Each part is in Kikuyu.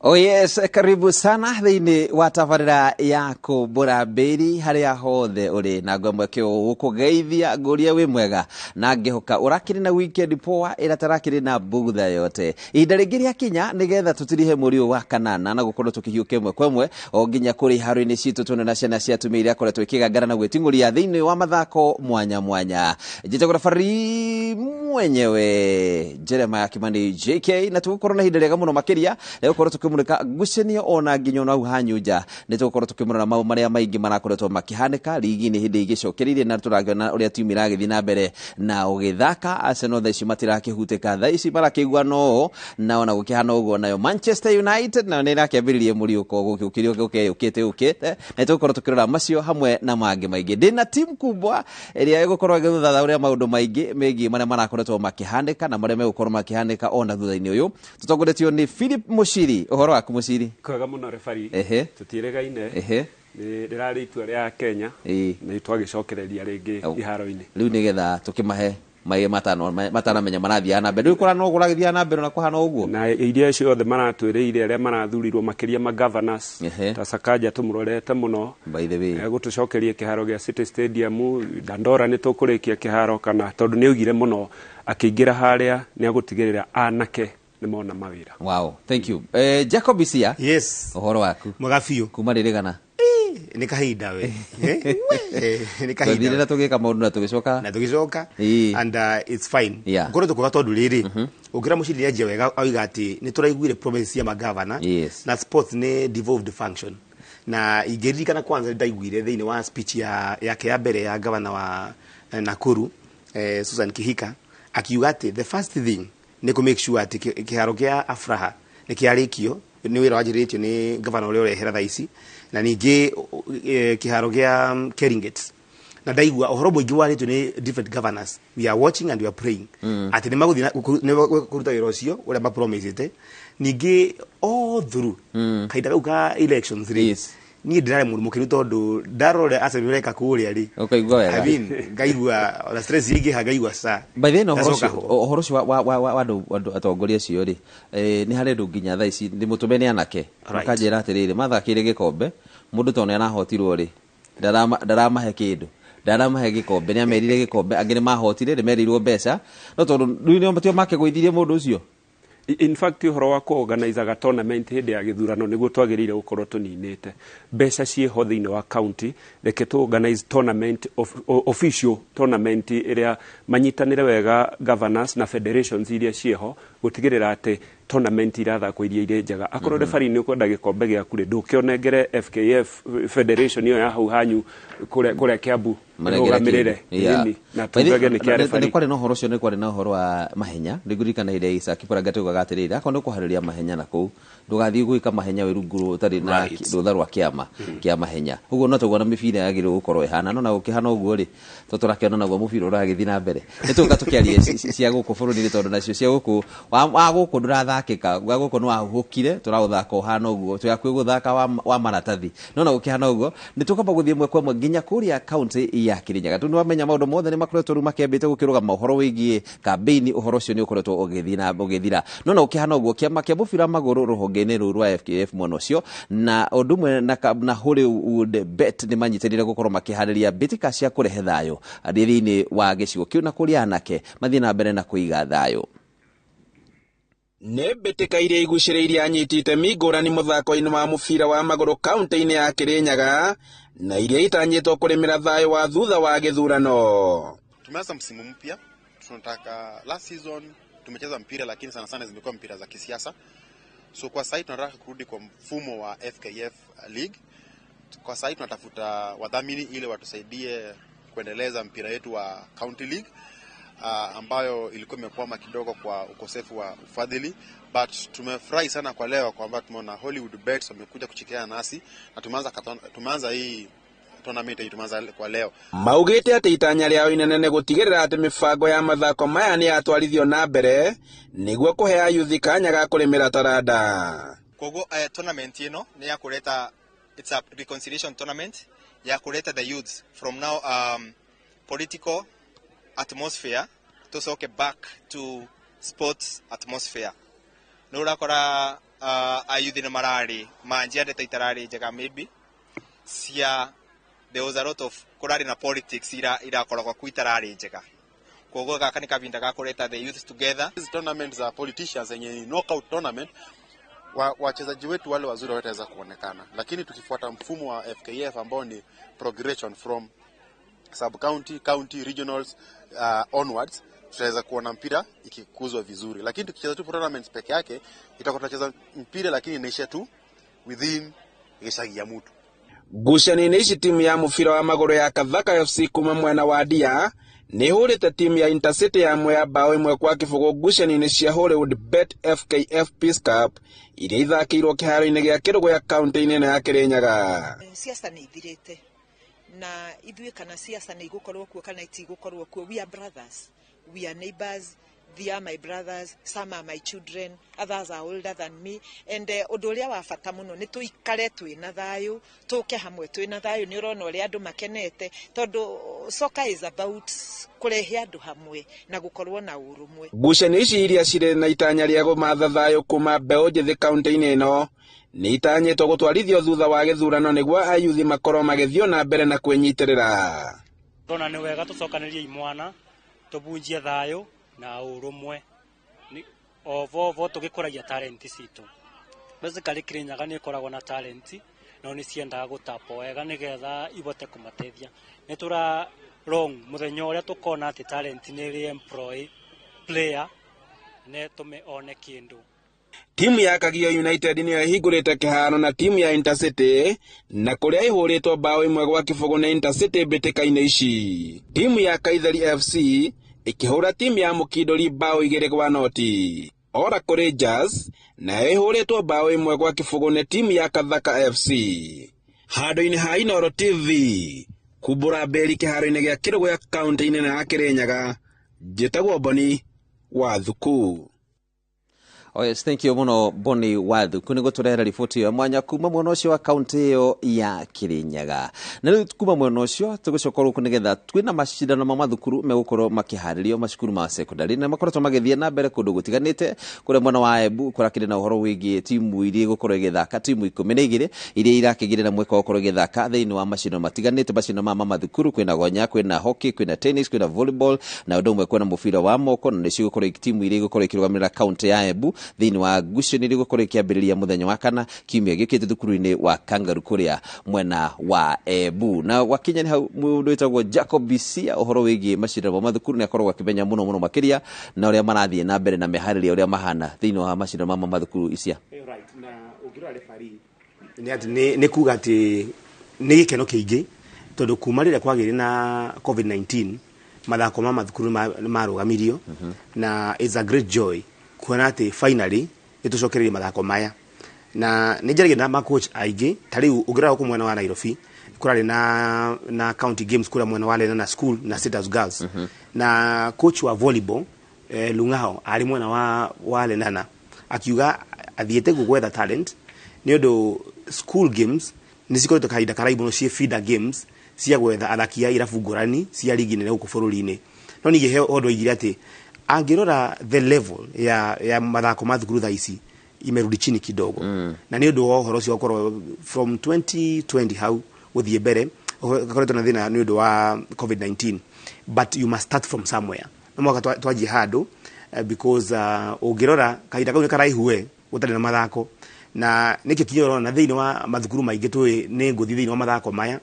Oh yes, karibu sana thĩinĩ wa tabarĩra ya kũmbũra mbĩri harĩa hothe ũrĩ na ngwemwe gũkũgeithia ngũrie wĩ mwega na ngĩhoka ũrakĩrĩ na weekend poa ĩrĩa tarakĩrĩ na bugutha yote. Ihinda rĩngĩ rĩakinya nĩgetha tũtirihe mweri ũyũ wa kanana na gũkorwo tũkĩhiũka ĩmwe kwa ĩmwe o nginya kũrĩ iharo-inĩ citũ tuone na ciana cia atumia iria koretwo ikĩgangara na gwĩting'ũria thĩinĩ wa mathako mwanya mwanya. Njĩtagwo referee mwenyewe Jeremiah Kimani JK, na tũgũkorwo na ihinda rĩega mũno makĩria rĩa gũkorwo tũkĩmũrĩka ngucanio ona nginya ona hau hanyu nja. Nĩ tũgũkorwo tũkĩmũrora maũndũ marĩa maingĩ marakoretwo makĩhanĩka rigi-inĩ hĩndĩ igĩcokereirie, na tũrakĩona ũrĩa timu iragĩthiĩ na mbere na ũgĩthaka. Arsenal thaa ici matirakĩhutĩka, thaa ici marakĩigua no na ona gũkĩhana ũguo. Nayo Manchester United nayo nĩ ĩrakĩambĩrĩria mũriũko gũkĩũkĩrio ũkĩte ũkĩte, na tũgũkorwo tũkĩrora macio hamwe na mangĩ maingĩ. Ndĩna timu kubwa ĩrĩa ĩgũkorwo ĩgĩthutha maũndũ maingĩ megiĩ marĩa marakoretwo makĩhanĩka na marĩa megũkorwo makĩhanĩka ona thutha-inĩ ũyũ, tũtongoretio nĩ Philip Mushiri. Ũhoro waku, Mushiri? Kwega mũno, referee. Tũtiĩrĩgaine. Nĩ rĩrarĩ itua rĩa Kenya na twagĩcokereria rĩngĩ iharo-inĩ. Rĩu nĩgetha tũkĩmahe maĩ matano matanamenya marathiaga na mbere, rĩu kũra no kũragĩthiaga na mbere na kũhana ũguo. Na iria ciothe maratwĩrĩire arĩa marathurirwo, makĩria ma governors ta Sakaja tũmũrorete mũno. By the way, gũtũcokeria kĩharo gĩa City Stadium. Dandora nĩ tũkũrĩkia kĩharo kana tondũ nĩ oigire mũno akĩingĩra harĩa nĩ agũtigĩrĩra anake nĩ mona mawĩra. Wow, thank you. Jacob Isia. Yes. Ũhoro waku? Mwega biũ. Kuma rĩrĩgana? Nĩ kahinda we. Nĩ kahinda. Twathire na tũgĩka maũndũ na tũgĩcoka. Na tũgĩcoka and it's fine. Ngoretwo kuga tondũ rĩrĩ ũngĩra mũciri nĩanjia wega oiga atĩ nĩ tũraiguire promise cia magavana na sports nĩ devolved function, na ingĩririkana kwanza ndaiguire thĩinĩ wa speech ya yake ya mbere ya gavana wa Nakuru, Susan Kihika, akiuga atĩ the first thing nĩ kũ make sure atĩ kĩharo kĩa Afraha nĩ kĩarĩkio, nĩ wĩra wanjĩrĩrĩtio nĩ gavana ũrĩa ũrehera thaa ici, na ningĩ kĩharo kĩa Keringet. Na ndaigua ũhoro mũingĩ warĩtio nĩ different governors. We are watching and we are praying atĩ nĩ magũthiĩ nĩ kũruta wĩra ũcio ũrĩa mapromisĩte. Ningĩ all through kahinda kau ka elections rĩ, niĩ ndĩrarĩ mũndũ mũkenu tondũ ndarora Arsenal ũreka kũrĩa rĩ, ũkaigua wega. I mean, ngaigua ona stress ingĩha ngaigua ca. By the way, na ũhoro Ndacoka ũcio ho. Ũhoro ũcio wa andũ atongoria acio rĩ, nĩ harĩ andũ nginya thaa ici ndĩ mũtũme nĩ anake makanjĩra atĩrĩrĩ, mathakĩire gĩkombe mũndũ tondũ nĩ arahotirwo rĩ, ndaramahe kĩndũ, ndaramahe gĩkombe. Nĩ amerire gĩkombe, angĩ nĩ mahotire, nĩ merirwo mbeca, no tondũ rĩu nĩo tio makĩgũithirie mũndũ ũcio. In fact, ũhoro wa kũorganizaga tournament hĩndĩ ya gĩthurano nĩguo twagĩrĩire gũkorwo tũninĩte. Mbeca ciĩho thĩinĩ wa county, reke tũ organize tournament official tournament ĩrĩa manyitanĩre wega governors na federations iria ciĩho gũtigĩrĩra atĩ tournament irathakwo iria irĩ njega. Akorwo referee nĩ ũkwenda gĩkombe gĩaku rĩ, ndũkĩonengere FKF federation ĩyo ya hau hanyu kũrĩa Kiambu manengere ĩrũgamĩrĩre. Kĩndũ. Ĩni, na tugage nĩ kĩa nĩ referee. Kwarĩ na ũhoro ũcio, nĩ kwarĩ na ũhoro wa mahenya. Nĩ ngũririkana hĩndĩ ya Isaac Kiplangat augaga atĩrĩrĩ, akorwo nĩ ũkũharĩria mahenya na kũu ndũgathiĩ gwĩka mahenya wĩ rungu ũtarĩ na rũtha rwa kĩama kĩa mahenya. Ũguo no tũguo na mĩbira yagĩrĩirwo gũkorwo ĩhana, no na gũkĩhana ũguo rĩ, to tũrakĩona naguo mũbira ũragĩthiĩ na mbere. Nĩ tũka tũkĩarie cia gũkũ bũrũri-inĩ, tondũ nacio cia gũkũ wa gũkũ ndũrathakĩka, wa gũkũ nĩ wahuhũkire, tũraũthaka ũhana ũguo, twĩ hakuhĩ gũthaka wa maratathi, no na gũkĩhana ũguo nĩ tũkamba gũthiĩ ĩmwe kwa ĩmwe nginya kũrĩa kaunti ya Kirinyaga. Tondũ nĩwamenya maũndũ mothe nĩ makoretwo rĩu makĩambĩte gũkĩrũgama ũhoro wĩgiĩ kambĩini, ũhoro ũcio nĩ ũkoretwo ũgĩthiĩ na ũgĩthira, no na gũkĩhana ũguo kĩama kĩa mũbira wa magũrũ rũhonge-inĩ rũu rwa FKF mwena ũcio na ũndũ ũmwe na Hollywood Bet nĩ manyitanĩire gũkorwo makĩharĩria mbĩtĩka cia kũrehe thayũ arĩ thĩinĩ wa gĩcigo kĩu na kũrĩa anake mathiĩ na mbere na kũiga thayũ. Nĩ mbĩtĩka iria igucĩrĩirie anyiti itemi ngũrani mũthako-inĩ wa mũbira wa magũrũ kaunti-inĩ ya Kĩrĩnyaga na iria itanyĩtwo kũrĩmĩra thayũ wa thutha wa gĩthurano. Tumeanza msimu mpya, tunataka, last season tumecheza mpira lakini sana sana zimekuwa mpira za kisiasa. So kwa sasa tunataka kurudi kwa mfumo wa FKF League. Kwa sasa tunatafuta wadhamini ili watusaidie kuendeleza mpira wetu wa County League ambayo ilikuwa imekwama kidogo kwa ukosefu wa ufadhili, but tumefurahi sana kwa leo kwamba tumeona Hollywood Bets wamekuja kushirikiana nasi na tumeanza hii tournament hii tumeanza kwa leo. Maugĩte atĩ itanya rĩao inene nĩ gũtigĩrĩra atĩ mĩbango ya mathako maya nĩ yatwarithio na mbere nĩguo kũhe ayuthi kanya ga kũrĩmĩra taranda. Koguo tournament ĩno nĩ ya kũreta, it's a reconciliation tournament ya kũreta the youths from now political atmosphere tucoke back to sports atmosphere. Nĩ ũrakora Ayuthi nĩ mararĩ manjia ndeto itararĩ njega, maybe cia there was a lot of kũrarĩ na politics ira irakoragwo ku itararĩ njega. Koguo gaka nĩ kavinda ga kũreta the youth together. Hizi tournament za politicians yenye ni knockout tournament, wachezaji wetu wale wazuri hawataweza kuonekana, lakini tukifuata mfumo wa FKF ambao ni progression from sub county, county, regionals, onwards, tutaweza kuona mpira ikikuzwa vizuri. Lakini tukicheza tu tournaments peke yake, itakuwa tunacheza mpira lakini inaisha tu within gĩcagi ya mutu. Ngucanio-inĩ ici, timu ya mũbira wa magũrũ ya Kathaka FC kuma mwena wa Ndia nĩ ĩhũrĩte timu ya Intercity ya Mwea bao 1-0 ngucanio-inĩ cia Hollywood Bet FKF Peace Cup iria ithakĩirwo kĩharo-inĩ gĩa Kĩrũgũya kaunti-inĩ ĩno ya Kĩrĩnyaga. Siasa nĩ ithirĩte na ithuĩ, kana siasa nĩ igũkorwo kuo kana itigũkorwo kuo, we are brothers, we are neighbors. They are my brothers, some are my children, others are older than me, and ũndũ ũrĩa wa bata mũno nĩ tũikare twĩ na thayũ, tũke hamwe twĩ na thayũ. Nĩ ũrona ũrĩa andũ makenete, tondũ soccer is about kũrehe andũ hamwe na gũkorwo na ũrũmwe. Ngucanio ici iria cirĩ na itanya rĩa kũmatha thayũ kuma mbeũ njĩthĩ kaunti-inĩ ĩno nĩ itanyĩtwo gũtwarithio thutha wa gĩthurano nĩguo ayuthi makorwo magĩthiĩ na mbere na kwĩnyitĩrĩra. Ndona nĩ wega tũcokanĩrie imwana, tũbunjie thayũ na ũrũmwe, ovo tũgĩkũragia talent citũ. Basically, Kirinyaga nĩ ĩkoragwo na talent, no nĩ ciendaga gũtapwo wega nĩgetha ibote kũmateithia. Nĩ tũra long mũthenya ũrĩa tũkona atĩ talent nĩ ĩrĩ employ player nĩ tũme one kĩndũ. Timu ya Kagio United nĩyo ĩhingũrĩte kĩharo na timu ya Intercity, na kũrĩa ĩhũrĩtwo bao 1-0 nĩ Intercity mbĩtĩka-inĩ ici. Timu ya Kaitheri FC ĩkĩhũra timu ya Mũkindũri bao 2-0. Oracle Rangers nayo ĩhũrĩtwo bao 1-0 nĩ timu ya Kathaka FC. Handũ-inĩ ha Inooro TV kumbũra mbĩri kĩharo-inĩ gĩa Kĩrũgũya kaunti-inĩ ya Kĩrĩnyaga, njĩtagwo Boni wa Thuku. Oh yes, thank you muno Boni Wathuku nĩ gũtũrehera riboti ya mwanya kuma mwena ũcio wa kaunti ĩyo ya Kirinyaga. Na rĩu kuma mwena ũcio tũgũcoka gũkũ nĩgetha twĩna macindano ma mathukuru megũkorwo makĩharĩrio macukuru ma secondary na makoretwo magĩthiĩ na mbere kũndũ gũtiganĩte. Kũrĩa mwena wa Embu kũrakĩrĩ na ũhoro wĩgiĩ timu iria igũkorwo igĩthaka, timu 12 iria irakĩgĩrĩra na mweke wa gũkorwo igĩthaka thĩinĩ wa macindano matiganĩte, macindano ma mathukuru. Kwĩna gonya, kwĩna hockey, kwĩna tennis, kwĩna volleyball na ũndũ ũmwe kwĩna mũbira wa moko, na nĩcio igũkorwo timu iria igũkorwo ikĩrũgamĩrĩra kaunti ya Embu thĩinĩ wa ngucanio iria igũkorwo ikĩambĩrĩria mũthenya wa kana kiumia gĩũkĩte thukuru-inĩ wa Kangaru kũrĩa mwena wa Embu. Na wakinya nĩ hau mũndũ wĩtagwo Jacob Bisia ũhoro wĩgiĩ macindano ma mathukuru nĩ akoragwo akĩmenya mũno mũno makĩria na ũrĩa marathiĩ na mbere na meharĩria ũrĩa mahana thĩinĩ wa macindano ma mathukuru icia. Right, na ũngĩrora referee nĩ atĩ nĩ kuga atĩ nĩ gĩkeno kĩingĩ, tondũ kuma rĩrĩa kwagĩire na COVID-19 mathako ma mathukuru nĩ marũgamirio, na it's a great joy kuona atĩ finally nĩ tũcokereirie mathako maya. Na nĩ njaragia na ma coach aingĩ, ta rĩu ũngĩrora gũkũ mwena wa Nairobi kũrarĩ na county games kũrĩa mwena wa Lenana School na Status Girls, na coach wa volleyball, Lung'aho, arĩ mwena wa Lenana, akiuga athiĩte gwetha talent nĩ ũndũ school games nĩ cikoretwo kahinda karaihu mũno ciĩ feeder games cia gwetha athaki a irabu ngũrani cia ligi nene gũkũ bũrũri-inĩ. No ningĩ he ũndũ oigire atĩ angĩrora the level ya mathako ma thukuru thaa ici imerudi chini kidogo, na nĩ ũndũ wa ũhoro ũcio gũkorwo from 2020 hau gũthiĩ mbere gakoretwo na thĩna nĩ ũndũ wa COVID-19. But you must start from somewhere, no mũhaka twanjie handũ, because ũngĩrora kahinda kau nĩ karaihu we gũtarĩ na mathako, na nĩkĩo kinya ũrona thĩinĩ wa mathukuru maingĩ tũĩ nĩ ngũthi thĩinĩ wa mathako maya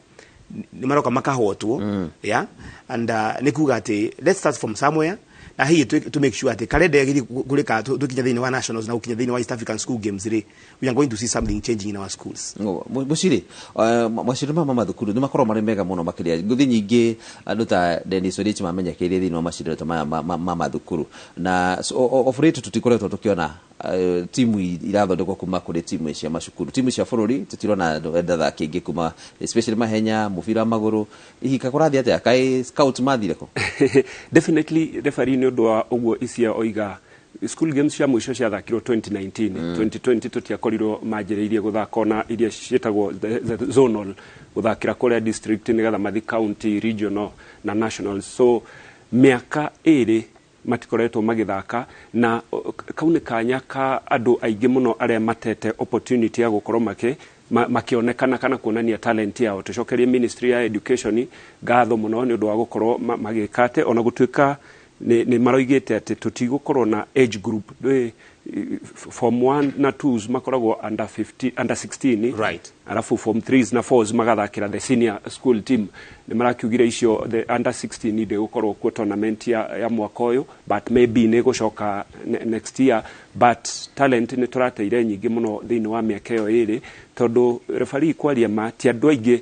nĩ maroka makahotwo. Yeah, and nĩ kuga atĩ let's start from somewhere, na hihi to make sure atĩ kalenda ĩgĩthiĩ kũrĩka tũkinya thĩinĩ wa nationals na gũkinya thĩinĩ wa East African School Games rĩ, we are going to see something changing in our schools. Mũciri, macindano ma mathukuru nĩ makoragwo marĩ mega mũno makĩria. Ngũthi nyingĩ andũ ta Dennis Oliech mamenyekeire thĩinĩ wa macindano ta maya ma mathukuru, na of late tũtikoretwo tũkĩona timu irathondekwo kuma kũrĩ timu cia macukuru, timu cia bũrũri tũtirona andũ athaki aingĩ kuma, especially mahenya, mũbira wa magũrũ. Hihi kũrathiĩ atĩa? Kaĩ scout mathire kũ? Definitely, referee, nĩ ũndũ wa ũguo icia oiga, school games cia mũico ciathakirwo 2019. 2020 tũtiakorirwo manjĩrĩirie gũthaka ona iria ciĩtagwo the zonal, gũthakĩra kũrĩa district nĩgetha mathi county, regional na national. So mĩaka 2. Matikoretwo magĩthaka na kau nĩ kanya ka andũ aingĩ mũno arĩa matete opportunity ya gũkorwo makĩonekana kana kuonania talent yao. Tũcokerie Ministry ya Education ngatho mũno nĩ ũndũ wa gũkorwo magĩka atĩ ona gũtuĩka nĩ maroigĩte atĩ tũtigũkorwo na age group ndũĩ, form 1 na 2 makoragwo under 15, under 16. Alafu form 3s na 4s magathakĩra the senior school team. Nĩ marakiugire icio the under 16 ndĩgũkorwo kuo tournament ya mwaka ũyũ, but maybe nĩ gũcoka next year. But talent nĩ tũrateire nyingĩ mũno thĩinĩ wa mĩaka ĩyo ĩrĩ, tondũ referee, kwaria ma, ti andũ aingĩ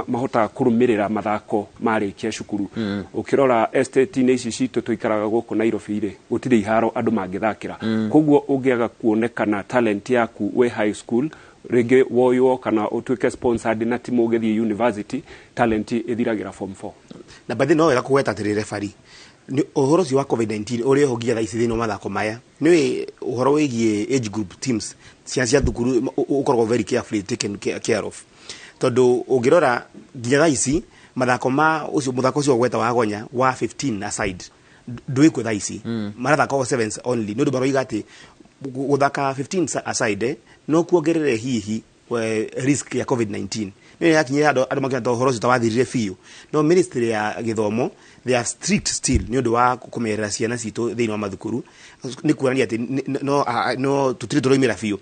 mahotaga kũrũmĩrĩra mathako marĩkia cukuru. Ũkĩrora estate-inĩ ici citũ tũikaraga gũkũ Nairobi rĩ, gũtirĩ iharo andũ mangĩthakĩra. Koguo ũngĩaga kuonekana talent yaku wĩ high school, rĩngĩ woywo kana ũtuĩke sponsored na timu ũgĩthiĩ university, talent ĩthiragĩra form 4. Na bathi no wega kũgweta atĩrĩ, referee, nĩ ũhoro ũcio wa COVID-19 ũrĩ ho nginya thaa ici thĩinĩ wa mathako maya. Nĩ ũhoro wĩgiĩ age group teams, ciana cia thukuru ũkoragwo very carefully taken care of, tondũ ũngĩrora nginya thaa ici mathako ma ũcio, mũthako ũcio gweta wa gonya wa 15 aside ndwĩkuo thaa ici. Marathaka o sevens only, nĩ ũndũ maroiga atĩ gũthaka 15 aside no kuongerere hihi risk ya COVID-19. Nĩ yakinyire andũ makĩona ta ũhoro ũcio tawathirire biũ, no ministry ya gĩthomo, they are strict still nĩ ũndũ wa kũmenyerera ciana citũ thĩinĩ wa mathukuru. Nĩ kuonania atĩ no tũtirĩ tũroimĩra biũ.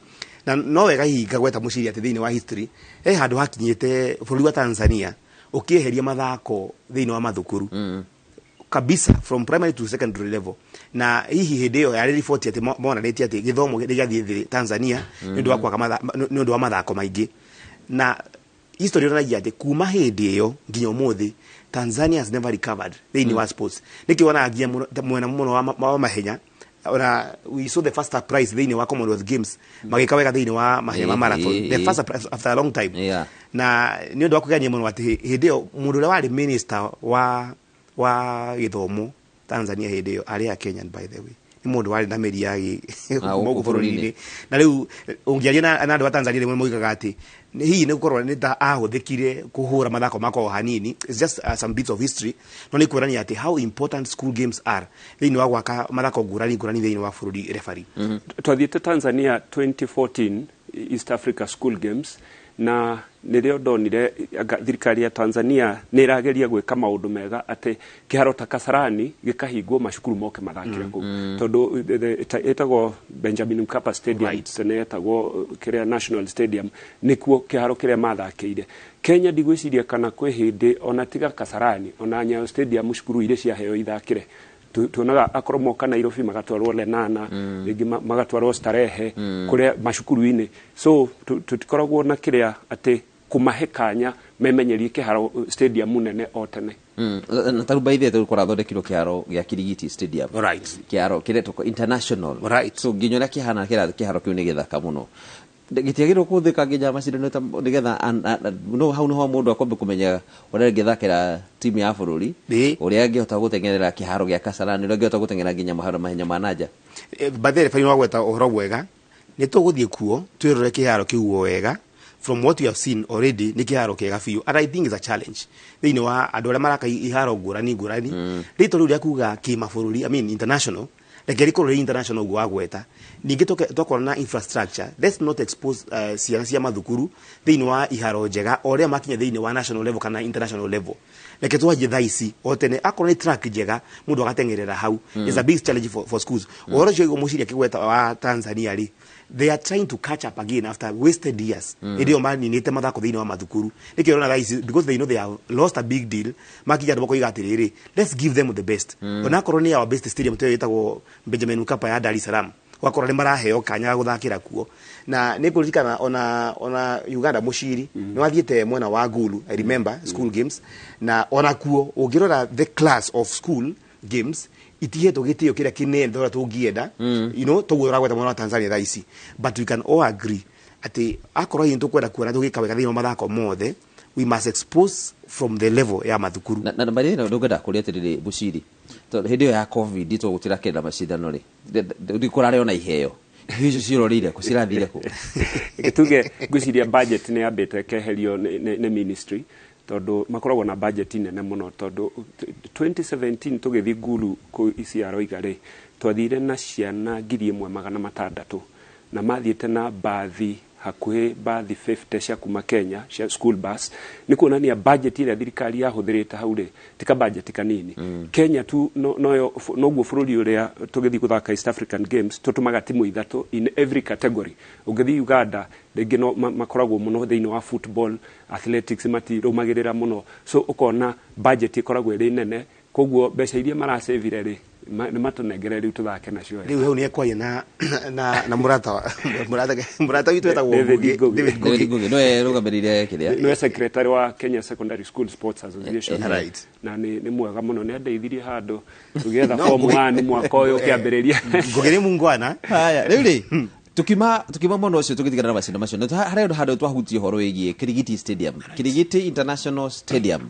Na no wega hihi ngagweta mũciri atĩ thĩinĩ wa history he handũ hakinyĩte bũrũri wa Tanzania ũkĩeheria mathako thĩinĩ wa mathukuru kabisa from primary to secondary level. Na hihi hĩndĩ ĩyo yarĩ riboti atĩ monanĩtie atĩ gĩthomo nĩ gĩathiĩ thĩ Tanzania nĩ ũndũ wa kwaga nĩ ũndũ wa mathako maingĩ. Na history yonanagia atĩ kuma hĩndĩ ĩyo nginya ũmũthĩ Tanzania has never recovered thĩinĩ wa sports. Nĩkĩo wonaga nginya mwena mũno wa mahenya, ona we saw the first prize thĩinĩ wa Commonwealth Games, magĩka wega thĩinĩ wa mahenya ma marathon, the first prize after a long time. Na nĩ ũndũ wa kũgenia mũno atĩ hĩndĩ ĩyo mũndũ ũrĩa warĩ minister wa gĩthomo Tanzania hĩndĩ ĩyo arĩ a Kenyan, by the way, nĩ mũndũ warĩ na mĩri ya Ah, gũkũ gũkũ bũrũri-inĩ. Bũrũri-inĩ. Na rĩu ũngĩaria na andũ a Tanzania rĩmwe moigaga atĩ hihi nĩ gũkorwo nĩ ta ahũthĩkire kũhũra mathako makwa o hanini. It's just some bits of history, no nĩ kuonania atĩ how important school games are thĩinĩ wa gwaka mathako ngũrani ngũrani thĩinĩ wa bũrũri, referee. Twathiĩte Tanzania 2014 East Africa School Games, na nĩrĩo ndonire thirikari ya Tanzania nĩ ĩrageria gwĩka maũndũ mega atĩ kĩharo ta Kasarani gĩkahingwo, macukuru moke mathakĩre kũu, tondũ ĩtagwo Benjamin Mkapa Stadium, tene yetagwo kĩrĩa National Stadium, nĩkuo kĩharo kĩrĩa mathakĩire. Kenya ndigwĩciria kana kwĩ hĩndĩ ona tiga Kasarani, ona Nyayo Stadium, cukuru iria ciaheo ithakĩre. Tuonaga akorwo moka Nairobi magatwarwo Lenana, rĩngĩ magatwarwo Starehe, kũrĩa macukuru-inĩ. So tũtikoragwo na kĩrĩa atĩ kũmahe kanya memenyerie kĩharo stadium nene o tene. Na tarĩu by the way kũrathondekirwo kĩharo gĩa Kirigiti Stadium, kĩharo kĩretwo international. So nginya ũrĩa kĩhana kĩharo kĩu nĩ gĩthaka mũno, gĩtiagĩrĩirwo kũhũthĩka nginya macindano nĩgetha no hau nĩho mũndũ akwambe kũmenya ũrĩa angĩthakĩra timu ya bũrũri, ũrĩa angĩhota gũteng'erera kĩharo gĩa Kasarani, ũrĩa angĩhota gũteng'era nginya maharo mahenya ma nanja. By the way, referee, wagweta ũhoro mwega. Nĩ tũgũthiĩ kuo twĩrore kĩharo kĩu o wega. From what we have seen already, nĩ kĩharo kĩega biũ, and I think it's a challenge thĩinĩ wa andũ arĩa maraka iharo ngũrani ngũrani. Rĩtwa rĩu rĩa kuga kĩmabũrũri, I mean international, reke rĩkorwo rĩ international ũguo wagweta. Ningĩ twakorwo na infrastructure, let's not expose ciana cia mathukuru thĩinĩ wa iharo njega o rĩa makinya thĩinĩ wa national level kana international level. Reke twanjie thaa ici o tene, akorwo nĩ track njega mũndũ agateng'erera hau. It's a big challenge for schools. Ũhoro ũcio ũguo mũciria akĩgweta wa Tanzania rĩ, they are trying to catch up again after wasted years. Hĩndĩ ĩyo maninĩte mathako thĩinĩ wa mathukuru, nĩkĩo ũrona thaa ici, because they know they have lost a big deal, makinya andũ makoiga atĩrĩrĩ, let's give them the best. Onakorwo nĩ our best stadium tĩyo ĩtagwo Benjamin Mkapa ya Dar es Salaam, ũgakora nĩ maraheo kanya ga gũthakĩra kuo. Na nĩ ngũririkana ona Uganda, mũciri nĩ wathiĩte mwena wa Gulu, I remember school games, na ona kuo ũngĩrora the class of school games itihetwo gĩtĩo kĩrĩa kĩnene ta ũrĩa tũngĩenda. Toguo ũragweta mwena wa Tanzania thaa ici. But we can all agree atĩ akorwo hihi tũkwenda kuona tũgĩka wega thĩinĩ wa mathako mothe, we must expose from the level ya mathukuru. Na marĩ ndũngĩenda kũria atĩrĩrĩ, Bushiri, tondũ hĩndĩ ĩyo ya COVID tũgũtirakĩrĩ macindano rĩ, kũrarĩ ona iheo. Iheo icio ciroreire kũ, cirathire kũ? Reke tuge ngwĩciria budget nĩ yambĩte ĩkeherio nĩ ministry. Tondu makoragwo na budget nene muno, tondu 2017 tũgĩthiĩ Gulu kũ Isiaro iga rĩ, twathire na ciana 1600 na mathiĩte na bathi hakuhĩ bathi 50 cia kuma Kenya cia school bus. Nĩ kuonania budget ĩrĩa thirikari yahũthĩrĩte hau rĩ ti ka budget kanini. Kenya tu no, noyo noguo bũrũri ũrĩa tũgĩthiĩ gũthaka East African Games tũtũmaga timu ithatũ in every category. Ũngĩthiĩ Uganda rĩngĩ no makoragwo mũno thĩinĩ wa football, athletics matirũmagĩrĩra mũno, so ũkona budget ĩkoragwo ĩrĩ nene, koguo mbeca iria maracĩvire rĩ nĩ matũnengere rĩu tũthake nacio wega. Rĩu hau nĩ ekwaria na mũrata witũ etagwo David Ngugi. Ngugi. David David Ngugi. Ngugi nĩwe rũgamĩrĩire kĩrĩa. Nĩwe secretary wa Kenya Secondary School Sports Association. Na nĩ mwega mũno, nĩ andeithirie handũ tũgĩetha No, form Ngugi- 1 mwaka ũyũ ũkĩambĩrĩria. Ngugi nĩ mungwana. Haya, rĩu rĩ tukima mwena ũcio tũgĩtigana na macindano macio, na harĩa handũ twahutie ũhoro wĩgiĩ Kirigiti Stadium, Kirigiti International Stadium.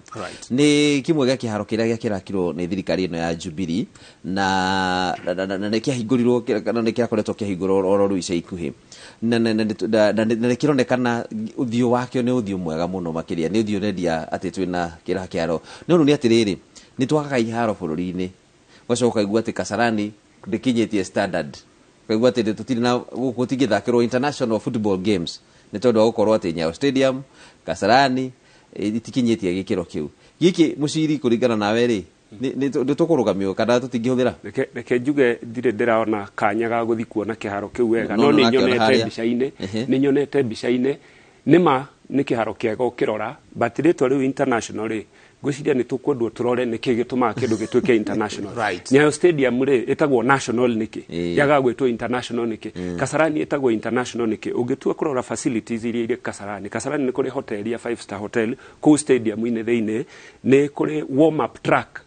Nĩ kĩmwe gĩa kĩharo kĩrĩa gĩakĩrakirwo nĩ thirikari ĩno ya Jubilee na nĩ kĩahingũrirwo kana nĩ kĩrakoretwo kĩahingũrwo oro rĩu ica ikuhĩ, na nĩ kĩronekana ũthiũ wakĩo nĩ ũthiũ mwega mũno makĩria, nĩ ũthiũ ũrendia atĩ twĩna kĩra kĩharo. No rĩu nĩ atĩrĩrĩ, nĩ twakaga iharo bũrũri-inĩ, ũgacoka ũkaigua atĩ Kasarani ndĩkinyĩtie standard, ũkaigua atĩ tũtirĩ na gũkũ gũtingĩthakĩrwo international football games nĩ tondũ wa gũkorwo atĩ Nyayo Stadium Kasarani itikinyĩtie gĩkĩro kĩu. Gĩkĩ mũciri, kũringana nawe rĩ, nĩ tũkũrũgamio kana tũtingĩhũthĩra? Reke njuge ndirĩ ndĩrona kanya ga gũthiĩ kuona kĩharo kĩu wega, No, no no, nĩ ũrakĩona nyonete harĩa. mbica-inĩ. Nĩ nyonete mbica-inĩ, nĩma nĩ kĩharo kĩega ũkĩrora, but rĩtwa rĩu international rĩ, ngwĩciria nĩ tũkwendwo tũrore nĩkĩ gĩtũmaga kĩndũ gĩtuĩke international. Nyayo Stadium rĩ, ĩtagwo national nĩkĩ? Yagaga gwĩtwo international nĩkĩ? Kasarani ĩtagwo international nĩkĩ? Ũngĩtua kũrora facilities iria irĩ Kasarani, Kasarani nĩ kũrĩ hotel ya five star hotel kũu stadium-inĩ thĩinĩ, nĩ kũrĩ warm up track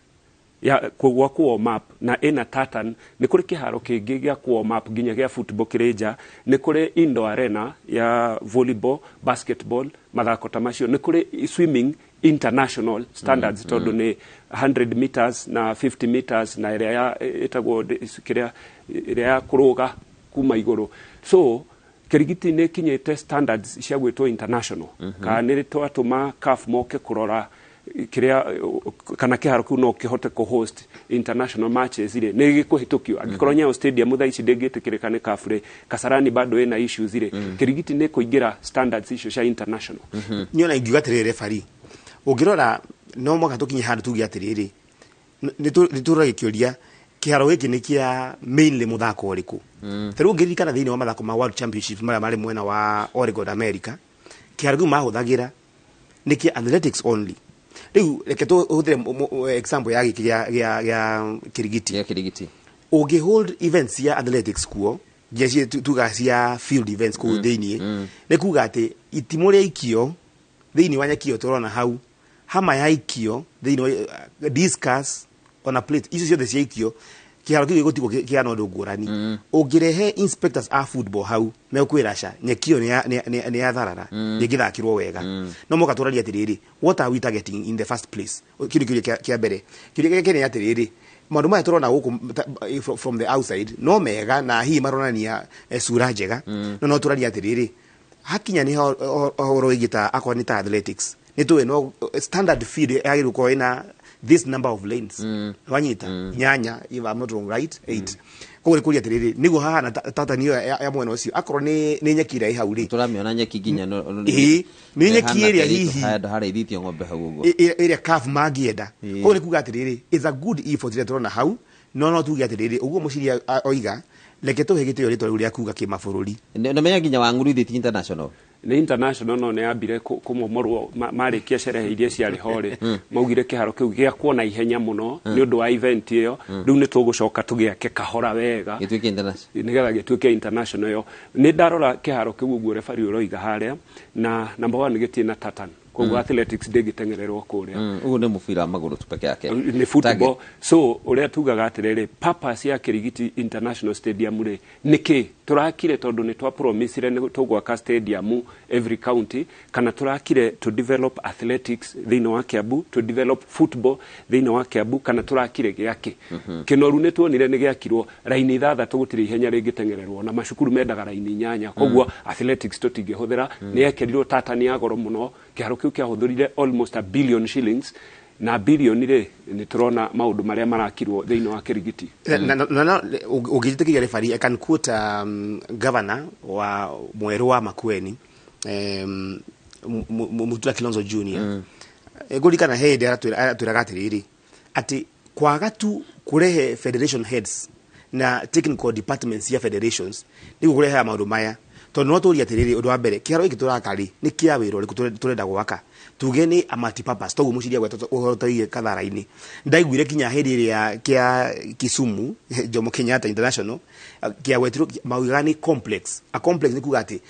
ya gwa ku warm up na ĩna tartan, nĩ kũrĩ kĩharo kĩngĩ gĩa ku warm up nginya gĩa football kĩrĩ nja, nĩ kũrĩ indoor arena ya volleyball, basketball, mathako ta macio, nĩ kũrĩ swimming international standards tondũ nĩ 100 meters na 50 meters na ĩrĩa ya ĩtagwo kĩrĩa ĩrĩa ya kũrũga kuma igũrũ. So Kirigiti nĩ ĩkinyĩte standards cia gwĩtwo international, kana nĩ twatũma CAF moke kũrora kĩrĩa kana kĩharo kĩu no kĩhote kũ host international matches rĩ, nĩ gĩkũhĩtũkio. Angĩkorwo Nyayo Stadium thaa ici ndĩngĩtĩkĩrĩka nĩ CAF rĩ, Kasarani bado ĩna issues rĩ, Kirigiti nĩ kũingĩra standards icio cia international. Niĩ ona ingiuga atĩrĩrĩ, refari, ũngĩrora no mwaka tũkinye handũ tuge atĩrĩrĩ, nĩ tũrora gĩkĩũria kĩharo gĩkĩ nĩ kĩa mainly mũthako ũrĩkũ. Ta rĩu ũngĩririkana thĩinĩ wa mathako ma World Championships marĩa marĩ mwena wa Oregon, America, kĩharo kĩu mahũthagĩra nĩ kĩa athletics only. Rĩu reke tũhũthĩre example ya gĩkĩ gĩa Kirigiti. Gĩa Kirigiti. Ũngĩ hold events cia athletics kuo, nginya tuga cia field events kũu thĩiniĩ, nĩ kuga atĩ itimũ rĩa ikio thĩinĩ wa nyeki ĩyo tũrona hau, hama ya ikio thĩinĩ wa discus ona plate icio ciothe cia ikio, kĩharo kĩu gĩgũtigwo kĩhana ũndũ ngũrani. Ũngĩrehe inspectors a football hau, mekwĩra ca nyeki ĩyo nĩ ya tharara, ndĩngĩthakĩrwo wega. No moka tũraria atĩrĩrĩ, what are we targeting in the first place? Kĩndũ kĩũria kĩa mbere, kĩũria gĩa kerĩ nĩ atĩrĩrĩ, maũndũ maya tũrona gũkũ from the outside no mega na hihi maronania sura njega, no tũraria atĩrĩrĩ, hakinya nĩ ũhoro wĩgiĩ ta akorwo nĩ ta athletics, nĩ tũĩ no standard field yagĩrĩirwo gũkorwo ĩna this number of lanes, wanyita inyanya, if I'm not wrong, right, eight. Koguo nĩ kũria atĩrĩrĩ, nĩguo hahana tartan ĩyo ya mwena ũcio, akorwo nĩ nyeki ĩrĩa ĩ hau rĩ. Tũramĩona nyeki nginya Ĩĩ, nĩ nyeki ĩrĩa hihi handũ harĩithĩtio ng'ombe hau ũguo. Ĩrĩa CAF mangĩenda. Koguo nĩ kuga atĩrĩrĩ, it's a good effort ĩrĩa tũrona hau, no tuge atĩrĩrĩ, ũguo mũciria oiga, reke tũhe gĩtĩo rĩtwa rĩu rĩa kuga kĩmabũrũri. Namenya nginya Wang'uru ithĩti international. Nĩ international, no nĩ yambire kũmomorwo marĩkia cerehe iria ciarĩ ho rĩ, maugire kĩharo kĩu gĩakwo na ihenya mũno nĩ ũndũ wa event ĩyo. Rĩu nĩ tũgũcoka tũgĩake kahora wega gĩtuĩke international. Nĩgetha gĩtuĩke international. Ĩyo nĩ ndarora kĩharo kĩu ũguo refari ũroiga harĩa, na number one gĩtirĩ na tartan, koguo athletics ndĩngĩteng'ererwo kũrĩa. Ũguo nĩ mũbira wa magũrũ tu peke yake. Nĩ football. So ũrĩa tugaga atĩrĩrĩ, purpose ya Kirigiti International Stadium rĩ, nĩkĩ tũrakire? Tondũ nĩ twa promisire nĩ tũgwaka stadium every county, kana tũrakire to develop athletics thĩinĩ wa Kiambu, to develop football thĩinĩ wa Kiambu, kana tũrakire gĩake kĩnoru? Nĩ tuonire nĩ gĩakirwo raini ithathatũ, gũtirĩ ihenya rĩngĩteng'ererwo, na macukuru mendaga raini inyanya, koguo athletics tũtingĩhũthĩra. Nĩ yekĩrirwo tartan ya goro mũno. Kĩharo kĩu kĩahũthĩrire almost 1 billion shillings, na bilioni rĩ, nĩ tũrona maũndũ marĩa marakirwo thĩinĩ wa Kĩrigiti. Na ũngĩnjĩtĩkĩria, referee, I can quote governor wa mwerũ wa Makueni, Mutula Kilonzo Junior. Ngũririkana he hĩndĩ aratwĩraga atĩrĩrĩ, atĩ kwaga tu kũrehe federation heads na technical departments cia federations nĩguo kũrehaga maũndũ maya, tondũ no tũrie atĩrĩrĩ, ũndũ wa mbere, kĩharo gĩkĩ tũraka rĩ, nĩ kĩa wĩra ũrĩkũ tũrenda gwaka? Tuge nĩ a multipurpose, toguo mũciria gweta ũhoro tũige kathara-inĩ. Ndaiguire kinya hĩndĩ ĩrĩa kĩa Kisumu Jomo Kenyatta International kĩagwetirwo, maugaga nĩ complex. A complex nĩ kuga atĩ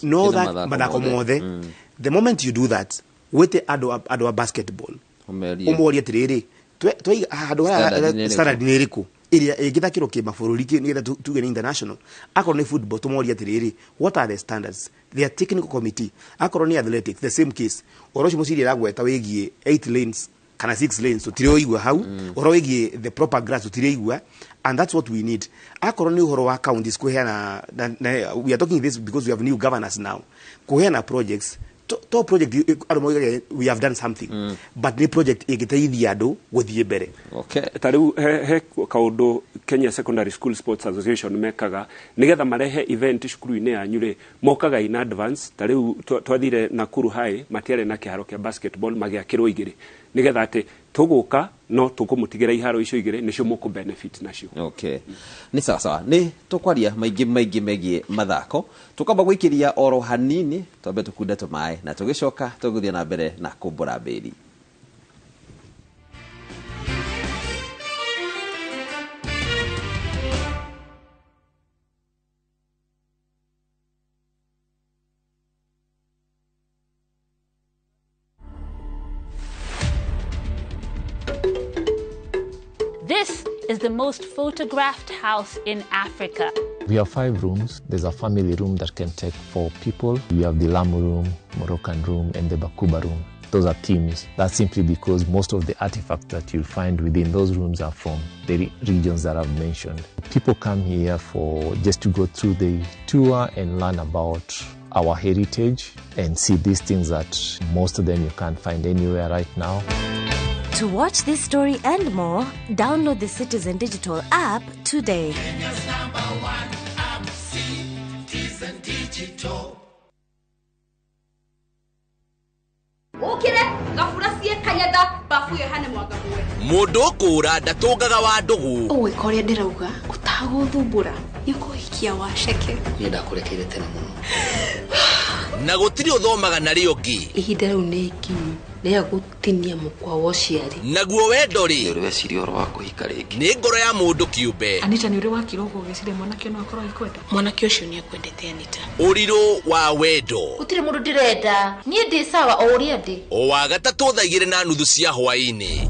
no Kĩna that mathako mathako mothe. mothe. The moment you do that, wĩte andũ a basketball, ũmerie, ũmorie atĩrĩrĩ, twaiga handũ Standard harĩa nĩ ĩrĩkũ? Standard nĩ ĩrĩkũ ĩrĩa ĩngĩthakĩrwo kĩmabũrũri nĩgetha tuge nĩ international? Akorwo nĩ football, tũmorie atĩrĩrĩ, what are the standards? Their technical committee. Akorwo nĩ athletics, the same case. Ũhoro ũcio mũciri aragweta wĩgiĩ 8 lanes kana 6 lanes, tũtirĩ ũigua hau. Ũhoro wĩgiĩ the proper grass, tũtirĩ igua, and that's what we need. Akorwo nĩ ũhoro wa counties kũheana na, we are talking this because we have new governors now, kũheana projects, to project andũ moigaga we have done something, but nĩ project ĩngĩteithia andũ gũthiĩ mbere. Ta rĩu he kaũndũ Kenya Secondary School Sports Association mekaga nigetha marehe event cukuru-inĩ yanyu rĩ, mokaga in advance. Ta rĩu twathire Nakuru High, matiarĩ na kĩharo kĩa basketball, magĩakĩrwo igĩrĩ nigetha atĩ tũgũka no tũkũmũtigĩra iharo icio igĩrĩ nĩcio mũkũ benefit nacio. Okay, nĩ sawa sawa, nĩ tũkwaria maingĩ maingĩ megiĩ mathako. Tũkamba gwĩkĩria oro hanini, twambe tũkunde tũmaĩ na tũgĩcoka tũgũthiĩ na mbere na kũmbũra mbĩri. This is the most photographed house in Africa. We have 5 rooms. There's a family room that can take 4 people. We have the Lamu room, Moroccan room, and the Bakuba room. Those are themes. That's simply because most of the artifacts that you'll find within those rooms are from the regions that I've mentioned. People come here for just to go through the tour and learn about our heritage and see these things that most of them you can't find anywhere right now. To watch this story and more, download the Citizen Digital app today. Kenya's number one app, Citizen Digital. Ukire ngabura cie kanyatha bafu ĩyo hane mwanga muwe. Mũndũ ũkũra ndatũngaga wa ndũgũ. Ũgwĩka ũrĩa ndĩrauga ũtagũthumbũra nĩ ũkũhikia waceke. Niĩ ndakũrekeire tene mũno. Na gũtirĩ ũthomaga narĩo ũngĩ. Ihinda rĩu nĩ ikinyu rĩa gũtinia mũkwa wa ũciari. Naguo wendo rĩ, ũrĩ weciria ũhoro wa kũhika rĩngĩ? Nĩ ngoro ya mũndũ kĩũmbe. Anita, nĩ ũrĩ wakira ũguo ũgĩciria mwanake no akorwo agĩkwenda? Mwanake ũcio nĩ akwendete, Anita. Ũrirũ wa wendo. Gũtirĩ mũndũ ndĩrenda, niĩ ndĩ sawa o ũrĩa ndĩ. O wa gatatũ thaa 2:30 cia hwaĩ-inĩ.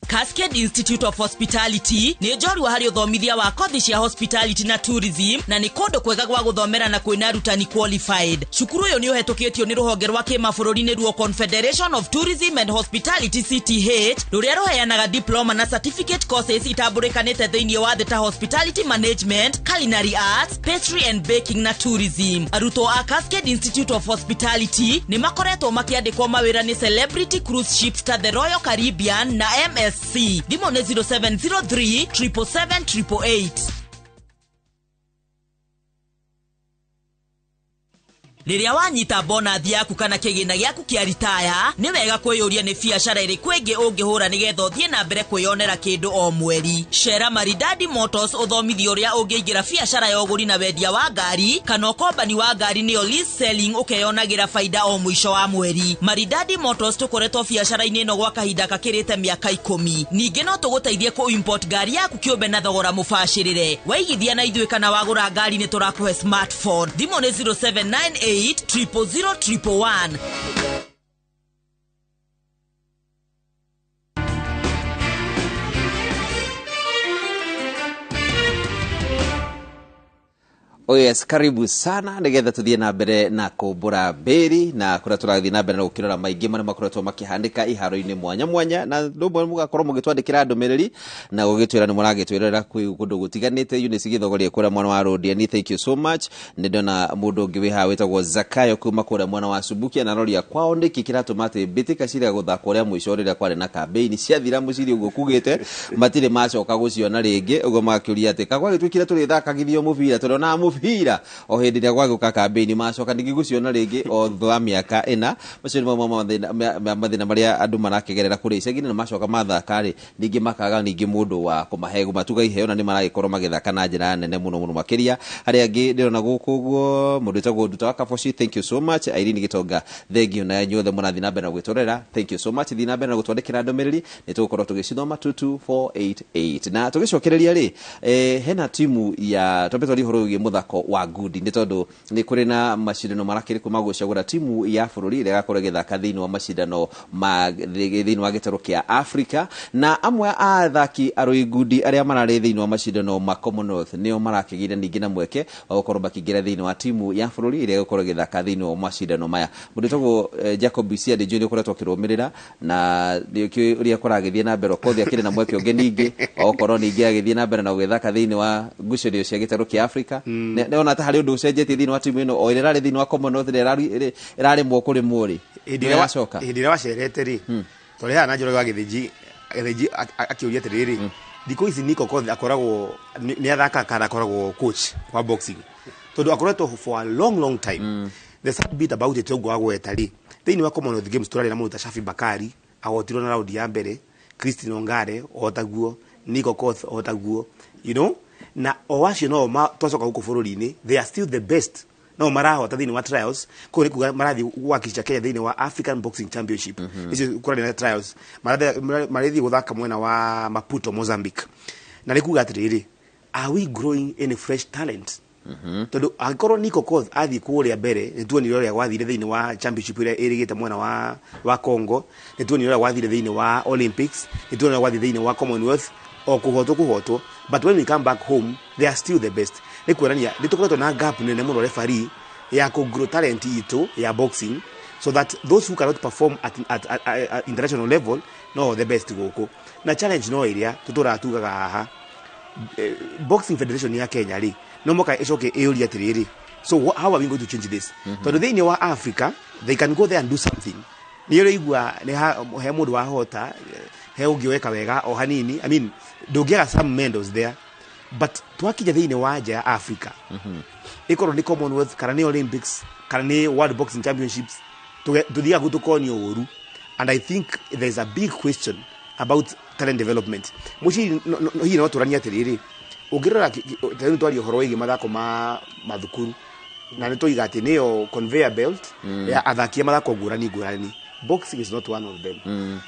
Cascade Institute of Hospitality nĩ njorua harĩ ũthomithia wa kothi cia hospitality na tourism, na nĩ kũndũ kwega gwa gũthomera na kwĩna arutani qualified. Cukuru ũyũ nĩ ũhetũkĩtio nĩ rũhonge rwa kĩmabũrũri, nĩruo Confederation of Tourism and Hospitality, CTH, rũrĩa rũheanaga diploma na certificate courses itambũrĩkanĩte thĩinĩ wa thĩ ta hospitality management, culinary arts, pastry and baking na tourism. Arutwo a Cascade Institute of Hospitality nĩ makoretwo makĩandĩkwo mawĩra nĩ celebrity cruise ships ta the Royal Caribbean na MSC. Thimũ nĩ 0703 777 888. Rĩrĩa wanyita bonathi yaku kana kĩgĩna gĩaku kĩa ritaya, nĩ wega kwĩyũria nĩ biacara ĩrĩkũ ĩngĩ ũngĩhũra nĩgetha ũthiĩ na mbere kwĩyonera kĩndũ o mweri. Cera Maridadi Motors ũthomithio ũrĩa ũngĩingĩra biacara ya ũgũri na wendia wa ngari kana ũkombani wa ngari, nĩyo lease selling, ũkeyonagĩra baida o mũico wa mweri. Maridadi Motors tũkoretwo biacara-inĩ ĩno gwa kahinda gakĩrĩte mĩaka 10. Ningĩ no tũgũteithie kũ import ngari yaku kĩũmbe na thogora mũbacĩrĩre. Waigithia na ithuĩ kana wagũra ngari nĩ tũrakũhe smartphone. Thimũ nĩ 0798 000 111. Oh yes, karibu sana nigetha tuthie na mbere na kumbura mbiri na kuria turathie na mbere na gukirora maingi maria makoretwo makihandika iharo-ini mwanya mwanya na ndumwe mugakorwo mugitwandikira ndumiriri na gugitwira ni muragitwirera kwi kundu gutiganite Eunice Githogorie kuria mwana wa Rodiani, thank you so much. Ni ndona mundu ungi wi haha witagwo Zakayo kuma kuria mwana wa Subukia na roria kwao niki kiratuma ati mbitika ciria guthakwo ria mwico riria kwari na campaign ciathira muciri uguo kugite matire macoka guciona ringi uguo makiuria ati kagwagituikire turithakagithio mubira turona mubira o hindi ria gwagũka campaign macoka ningĩ guciona rĩngĩ o thutha wa mĩaka ĩna. Macio nĩ mamwe ma mathĩna marĩa andũ marakĩgerera kũrĩa icagi-inĩ na macoka mathaka rĩ ningĩ makaga ningĩ mũndũ wa kũmahe matuga iheo na nĩ maragĩkorwo magĩthaka na njĩra nene mũno mũno makĩria. Arĩa angĩ ndĩrona gũkũ ũguo mũndũ wĩtagwo Nduta wa Kaboci, thank you so much. Irene Gitonga, thank you na inyuothe mũrathiĩ na mbere na gwĩtũrera, thank you so much. Thiĩ na mbere na gũtwandĩkĩra ndũmĩrĩri nĩ tũgũkorwo tũgĩcithoma 22488 na tũgĩcokereria rĩ hena timu ya twambe twarie ũhoro wĩgiĩ mũthako wa ngundi nĩ tondũ nĩ kũrĩ na macindano marakĩrĩ kuma gũcagũra timu ya bũrũri ĩrĩa ĩgakorwo ĩgĩthaka thĩinĩ wa macindano ma thĩinĩ wa gĩtarũ kĩa Africa na amwe a athaki arũi ngundi arĩa mararĩ thĩinĩ wa macindano ma Commonwealth nĩo marakĩgĩire ningĩ na mweke wa gũkorwo makĩingĩra thĩinĩ wa timu ya bũrũri ĩrĩa ĩgũkorwo ĩgĩthaka thĩinĩ wa macindano maya. Mũndũ wĩtagwo Jacob Isiandi Junior ũkoretwo akĩrũmĩrĩra na nĩkĩo ũrĩa kũragĩthiĩ na mbere Okoth akĩrĩ na mweke ũngĩ ningĩ wa gũkorwo ningĩ agĩthiĩ na mbere na gũgĩthaka thĩinĩ wa ngucanio cia gĩtarũ kĩa Africa. Nĩona ta harĩ ũndũ ũcenjetie thĩinĩ wa timu ĩno o ĩrĩa ĩrarĩ thĩinĩ wa Commonwealth ĩrĩa ĩrarĩmwo kũrĩmwo rĩ hĩndĩ ĩrĩa wacerete rĩ twarĩ haha na Njoroge wa Gĩthĩnji akĩũria atĩrĩrĩ thikũ ici Nick Okoth akoragwo nĩ athakaga kana akoragwo coach wa boxing tondũ akoretwo for a long long time. The sad bit about it ũguo wagweta rĩ thĩinĩ wa Commonwealth Games tũrarĩ na mũndũ ta Shafi Bakari ahotirwo na raundi ya mbere, Christine Ongare otaguo, Nick Okoth otaguo, you know, na o acio no twacoka gũkũ bũrũri-inĩ they are still the best no marahota thĩinĩ wa trials kũu nĩ kuga marathiĩ gwakica Kenya thĩinĩ wa African Boxing Championship icio kũrarĩ na trials marathiĩ gũthaka mwena wa Maputo Mozambique na nĩ kuga atĩrĩrĩ are we growing any fresh talent? Tondũ angĩkorwo Nick Okoth athiĩ kũrĩa mbere nĩ tuonire ũrĩa gwathire thĩinĩ wa championship ĩrĩa ĩrĩgĩte mwena wa Congo, nĩ tuonire ũrĩa gwathire thĩinĩ wa Olympics, nĩ tuonire ũrĩa gwathire thĩinĩ wa Commonwealth o kũhotwo but when we come back home they are still the best. Nĩ kuonania nĩ tũkoretwo na gap nene mũno referee ya kũ grow talent itũ ya boxing so that those who cannot perform at international level no the best gũkũ na challenge no ĩrĩa tũtũraga tugaga haha Boxing Federation ya Kenya rĩ no moka ĩcoke ĩyũrie atĩrĩrĩ so how are we going to change this? Tondũ thĩinĩ wa Africa they can go there and do something. Nĩ ũraigua he mũndũ wahota he ũngĩ weka wega o hanini, I mean ndũngĩaga some medals there but twakinya thĩinĩ wa nja ya Africa ĩkorwo nĩ Commonwealth kana nĩ Olympics kana nĩ World Boxing Championships tũthiaga tũkonio ũru and I think there is a big question about talent development. Mũciĩ hihi no tũranie atĩrĩrĩ ũngĩrora tarĩu twaria ũhoro wĩgiĩ mathako ma mathukuru na nĩ tũiga atĩ nĩyo conveyor belt ya athaki a mathako ngũrani ngũrani, boxing is not one of them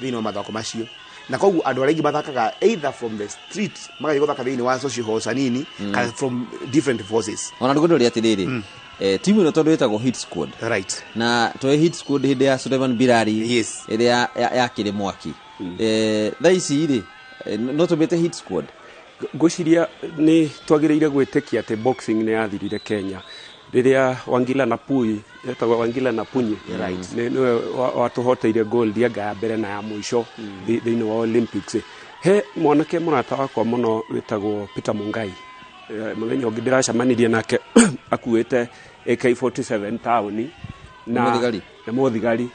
thĩinĩ wa mathako macio na koguo andũ arĩa aingĩ mathakaga either from the street magathiĩ gũthaka thĩinĩ wa social halls hanini kana from different forces. Ona nĩngũndũria atĩrĩrĩ timu ĩno tondũ ĩtagwo Hit Squad, right, na tũĩ Hit Squad hĩndĩ ya Suleiman Bilali ĩrĩa yakĩrĩ mwaki thaa ici rĩ no tũmĩte Hit Squad. Ngwĩciria nĩ twagĩrĩire gwĩtĩkia atĩ boxing nĩ yathirire Kenya rĩrĩa Wangila na Pui etagwo Wangila na Punyi nĩwe watũhoteire gold anga ya mbere na ya mũico thĩinĩ wa Olympics. He mwanake mũrata wakwa mũno wĩtagwo Peter Mungai, mũthenya ũngĩ ndĩracemanirie nake akuĩte AK47 taũni na mũthigari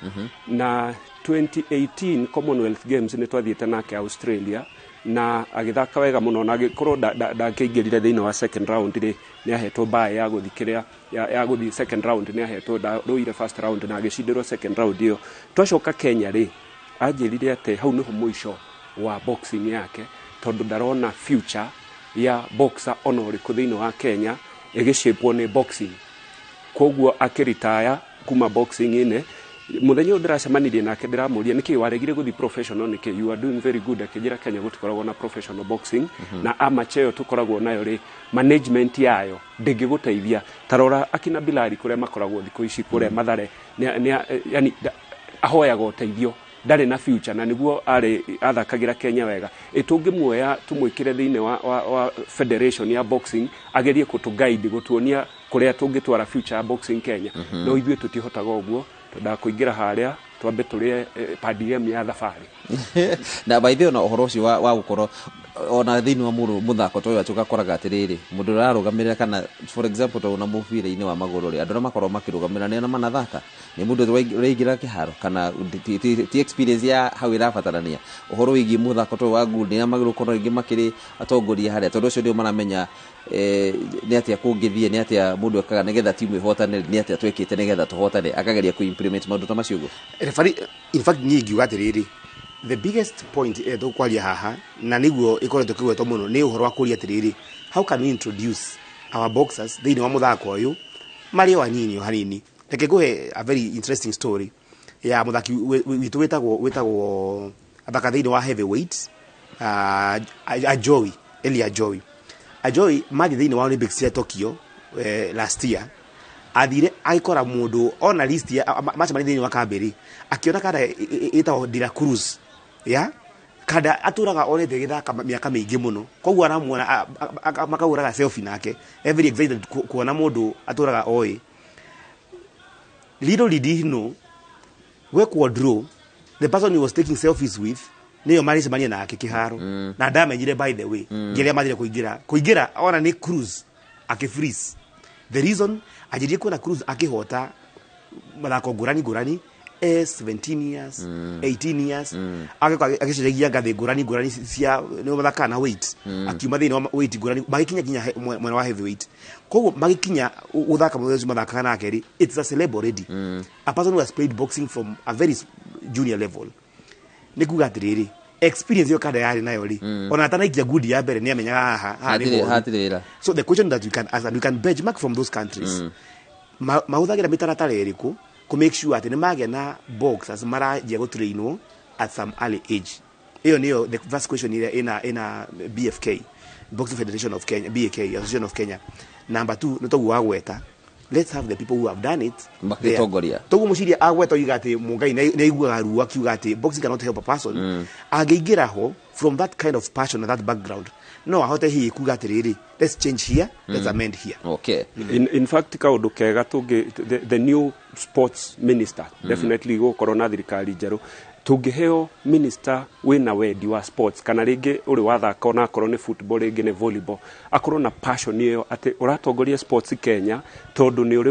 na 2018 Commonwealth Games nĩ twathiĩte nake Australia na agĩthaka wega mũno na agĩkorwo ndakĩingĩrire thĩinĩ wa second round rĩ nĩ ahetwo bye ya gũthiĩ kĩrĩa ya gũthiĩ second round nĩ ahetwo ndarũire first round na agĩcindĩrwo second round ĩyo. Twacoka Kenya rĩ anjĩrire atĩ hau nĩho mũico wa boxing yake tondũ ndarona future ya boxer ona ũrĩkũ thĩinĩ wa Kenya ĩgĩshapwo nĩ boxing, koguo akĩritaya kuma boxing-inĩ. Mũthenya ũyũ ndĩracemanirie nake ndĩramũria nĩkĩ waregire gũthiĩ professional, nĩkĩ you are doing very good, akĩnjĩra Kenya gũtikoragwo na professional boxing na amateur ĩyo tũkoragwo nayo rĩ management yayo ndĩngĩgũteithia. Tarora akina Bilali kũrĩa makoragwo thikũ ici kũrĩa Mathare yani ahoyaga ũteithio Ndarĩ na future na nĩguo arĩ athakagĩra Kenya wega. Ĩ tũngĩmuoya tũmwĩkĩre thĩinĩ wa federation ya boxing, agerie gũtũ guide, gũtuonia kũrĩa tũngĩtwara future ya boxing Kenya. No ithuĩ tũtihotaga ũguo, twendaga kũingĩra harĩa twambe tũrĩe per diem ya thabarĩ. Na by the way, ona ũhoro ũcio wa gũkorwo ona thĩinĩ wa mũthako ta ũyũ, atĩ ũgakoraga atĩrĩrĩ, mũndũ ũrĩa ararũgamĩrĩra, kana for example ta ona mũbira-inĩ wa magũrũ rĩ, andũ arĩa makoragwo makĩrũgamĩrĩra nĩ arĩa manathaka, nĩ mũndũ ũraingĩra kĩharo kana ti experience ya hau ĩrabatarania. Ũhoro wĩgiĩ mũthako ta ũyũ wa ngundi, nĩ arĩa magĩrĩirwo gũkorwo rĩngĩ makĩrĩ atongoria harĩa, tondũ ũcio nĩo maramenya nĩ atĩa kũngĩthiĩ, nĩ atĩa mũndũ ekaga nĩgetha timu ĩhotane, nĩ atĩa twĩkĩte nĩgetha tũhotane, akageria kũ-implement maũndũ ta macio ũguo. Referee, in fact niĩ ingiuga atĩrĩrĩ, the biggest point tũkwaria haha na nĩguo ĩkoretwo ĩkĩgwetwo mũno nĩ ũhoro wa kũria atĩrĩrĩ, how can we introduce our boxers thĩinĩ wa mũthako ũyũ marĩ o anini o hanini? Reke ngũhe a very interesting story ya mũthaki witũ wĩtagwo athaka thĩinĩ wa heavyweight, Ajowi, Eli Ajowi. Ajowi mathiĩ thĩinĩ wa Olympics cia Tokyo last year, athire agĩkora mũndũ ona list ya macemania thĩinĩ wa kambĩrĩ, akĩona kanda ĩtagwo De La Cruz, ya kanda atũraga onete gĩthaka mĩaka mĩingĩ mũno, koguo aramuona makahũraga selfie nake, very excited kuona mũndũ atũraga oĩ. Little did he know, gwekwo draw, the person he was taking selfies with nĩyo marĩcemania nake kĩharo, na ndamenyire, by the way, ngĩrĩa mathire kũingĩra ona nĩ Cruz, akĩfreeze. The reason, anjirie kuona Cruz akĩhota mathako ngũrani ngũrani 17 years, 18 years, agĩũka agĩcenjagia ngathĩ ngũrani ngũrani cia nĩ mathakaga na weight, akiuma thĩinĩ wa weight ngũrani magĩkinya nginya mwena wa heavyweight. Koguo magĩkinya gũthaka mũthenya ũcio mathakaga nake rĩ, it's a celeb already, a person who has played boxing from a very junior level. Nĩ kuga atĩrĩrĩ, experience ĩyo kanda yarĩ nayo rĩ, ona atanaikia ngundi ya mbere nĩ amenyaga haha nĩ Hatirĩ horu. Hatirĩ wĩra. So the question that we can ask and we can benchmark from those countries, mahũthagĩra mĩtaratara ĩrĩkũ kũ make sure atĩ nĩ magĩa na boxers maranjia gũtrainwo at some early age? Ĩyo nĩyo the first question ĩrĩa ĩna BFK, Boxing Federation of Kenya, BAK, Association of Kenya. Number two, nĩ toguo wagweta, let's have the people who have done it there. Magĩtongoria. Toguo mũciria agweta oiga atĩ Mũngai nĩ aiguaga ruo akiuga atĩ boxing cannot help a person, angĩingĩra ho from that kind of passion and that background, no ahote hihi kuga atĩrĩrĩ, let's change here, let's amend here. In fact, kaũndũ kega tũngĩ the new sports minister, definitely gũkorwo na thirikari njerũ, tũngĩheo minister wĩna wendi wa sports, kana rĩngĩ ũrĩ wathaka ona akorwo nĩ football, rĩngĩ nĩ volleyball, akorwo na passion ĩyo atĩ ũratongoria sports Kenya tondũ nĩ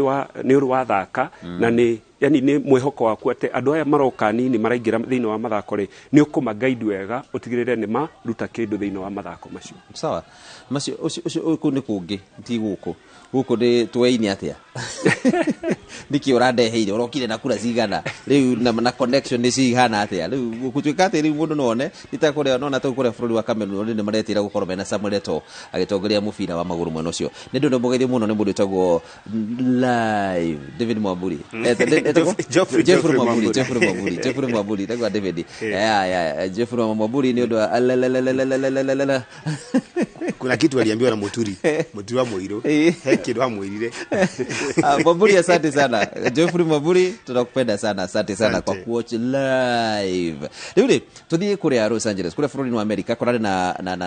ũrĩ wathaka, na nĩ yani nĩ mwĩhoko waku atĩ andũ aya maroka nini maraingĩra thĩinĩ wa mathako rĩ, nĩ ũkũma guide wega ũtigĩrĩre nĩ maruta kĩndũ thĩinĩ wa mathako macio. Sawa, macio ũcio kũu nĩ kũngĩ, ti gũkũ. Gũkũ nĩ tweini atĩa? Nĩkĩ ũrandeheire? Ũrokire na kura cigana rĩu na connection nĩ cihana atĩa rĩu gũtuĩka atĩ rĩu mũndũ no one nĩ kũrĩa nona tau kũrĩa bũrũri wa Cameroon nĩ maretĩra gũkorwo mena Samuel Eto'o agĩtongoria mũbira wa magũrũ mwena ũcio. Nĩ ndũ mũgeithio mũno nĩ mũndũ wĩtagwo live David Mwamburi. Etagwo? Geoffrey. Jeffrey Geoffrey Mwamburi. Mwamburi. Jeffrey Mwamburi, Jeffrey Mwamburi, etagwo David. Ya Jeffrey Mwamburi nĩ ũndũ wa alalalalalalalala. Kuna kitu aliambiwa na Muturi wa Muiru, he kindu amwirire. Ah, Mwamburi, asante sana. Geoffrey Mwamburi, tunakupenda sana, asante sana kwa Asante. kuwatch live. Rĩu rĩ, tũthiĩ kũrĩa Los Angeles, kũrĩa bũrũri-inĩ wa America, kũrarĩ